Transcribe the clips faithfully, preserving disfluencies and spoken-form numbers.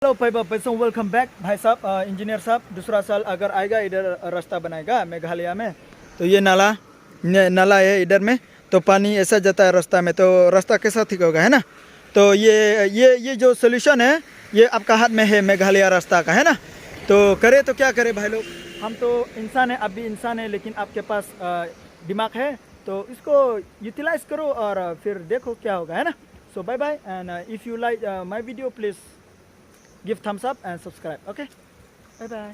तो भाई, भाई, welcome back भाई साहब, इंजीनियर साहब। दूसरा साल अगर आएगा इधर, रास्ता बनाएगा मेघालय में, तो ये नाला, ये नाला है इधर में, तो पानी ऐसा जाता है रास्ता में, तो रास्ता कैसा ठीक होगा, है ना? तो ये ये ये जो सोल्यूशन है, ये आपका हाथ में है, मेघालय रास्ता का, है ना? तो करे तो क्या करे भाई लोग, हम तो इंसान है, आप भी इंसान है, लेकिन आपके पास दिमाग है, तो इसको यूटिलाइज करो और फिर देखो क्या होगा, है ना? So bye bye, and if you like my video, please give thumbs up and subscribe. Okay, bye bye.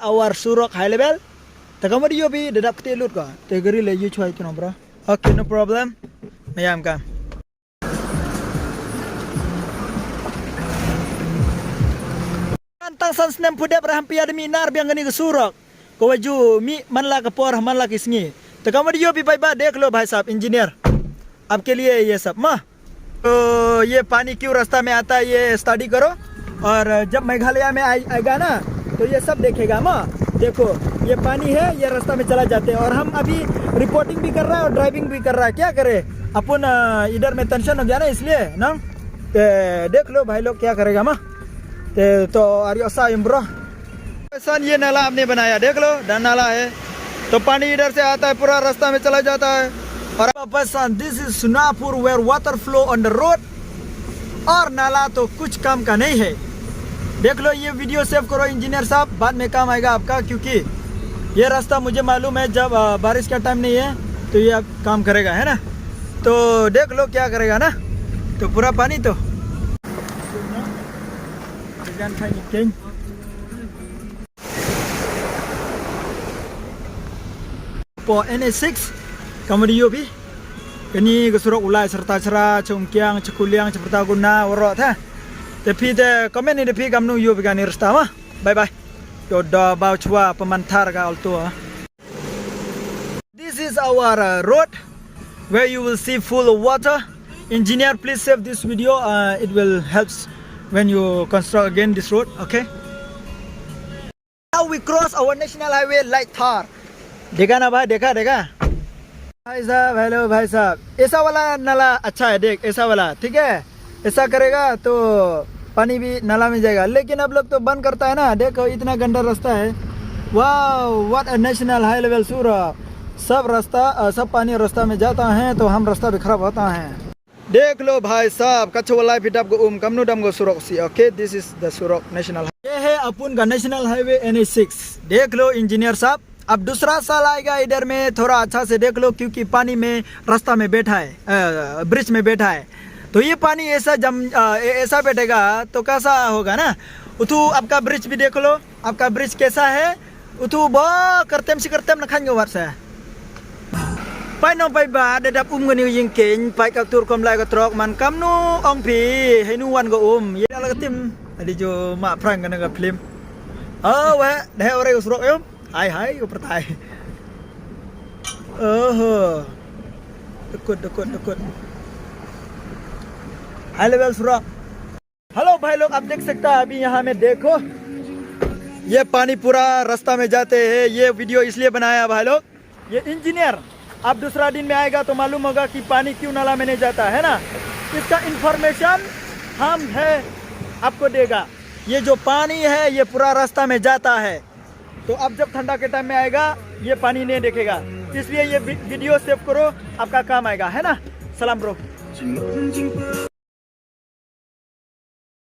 Awar surok high level. Te ka video bi da dap kti lut ka. Te gari le yu chwai tu nombra. Okay, no problem. Mayam ka. Tang san snem pudep raham pia demi nar biang gani ka surok. Ko waju mi man la ka por man la ki sngi. Te ka video bi bai ba dekh lo bhai sahab engineer. आपके लिए ये सब मा। तो ये पानी क्यों रास्ता में आता है, ये स्टडी करो। और जब मेघालय में आए- आएगा ना, तो ये सब देखेगा मा। देखो, ये पानी है, ये रास्ता में चला जाते हैं। और हम अभी रिपोर्टिंग भी कर रहा है और ड्राइविंग भी कर रहा है। क्या करे, अपन इधर में टेंशन हो गया ना, इसलिए ना। देख लो भाई लोग क्या करेगा मा। तो आर्योसा इम्ब्रो। एहसान, ये नाला आपने बनाया, देख लो, डा नाला है, तो पानी इधर से आता है, पूरा रास्ता में चला जाता है। और वापस, this is Sonapur where water flow on the road। और नाला तो कुछ काम का नहीं है। देख लो, ये वीडियो सेव करो इंजीनियर साहब, बाद में काम आएगा आपका, क्योंकि ये रास्ता मुझे मालूम है, जब बारिश का टाइम नहीं है तो ये अब काम करेगा, है ना? तो देख लो क्या करेगा ना, तो पूरा पानी तो Jan khai ni keng. Po N H six, kamari yopi. Kani ka surok ulai serta chera, chungkiang, chekuliang, seperti guna, warok ta. Tapi te komen ni tapi kamnu yopi kani resta ma. Bye bye. Yoda bau chua pemantar ka alto. This is our road where you will see full of water. Engineer, please save this video. It will helps when you construct again this road. Okay. Now we cross our national highway like Thar. देखा ना भाई, देखा, देखा। भाई साहब, हेलो भाई साहब, ऐसा वाला नाला अच्छा है, देख, ऐसा वाला, ठीक है। ऐसा करेगा तो पानी भी नाला में जाएगा, लेकिन आप लोग तो बंद करता है ना। देखो, इतना गंदा रास्ता है। Wow, what a national high level surok. सब रास्ता, सब पानी रास्ता में जाता है, तो हम रास्ता भी खराब होता है। देख लो भाई साहब, कछुआ लाइफ डब को उम कमनु डम को सुरक सी। Okay, this is the सुरक नेशनल। ये है अपुन का नेशनल हाईवे N H six। देख लो इंजीनियर साहब, अब दूसरा साल आएगा इधर में, थोड़ा अच्छा से देख लो, क्योंकि पानी में रास्ता में बैठा है, ब्रिज में बैठा है। तो ये पानी ऐसा जम ऐसा बैठेगा तो कैसा होगा ना। उतु आपका ब्रिज भी देख लो, आपका ब्रिज कैसा है। Utu ba kertem si kertem na khan ngi wat sa. Pai no pai ba da dap um ngani ying ken pai ka tur kom lai ka trok man kam nu ong phi hei nu wan ka um ye la ka tim. Adi jo ma phrang kana ka film. Oh wa da hei ore ka surok yum. Hai hai ka pertai. Oho. Dekut dekut dekut. High level surok. हेलो भाई लोग, आप देख सकता है अभी यहाँ में देखो, ये पानी पूरा रास्ता में जाते हैं। ये वीडियो इसलिए बनाया भाई लोग, ये इंजीनियर आप दूसरा दिन में आएगा तो मालूम होगा कि पानी क्यों नाला में नहीं जाता है ना। इसका इंफॉर्मेशन हम है आपको देगा। ये जो पानी है ये पूरा रास्ता में जाता है, तो आप जब ठंडा के टाइम में आएगा ये पानी नहीं देखेगा। इसलिए ये वीडियो सेव करो, आपका काम आएगा, है ना। सलाम ब्रो।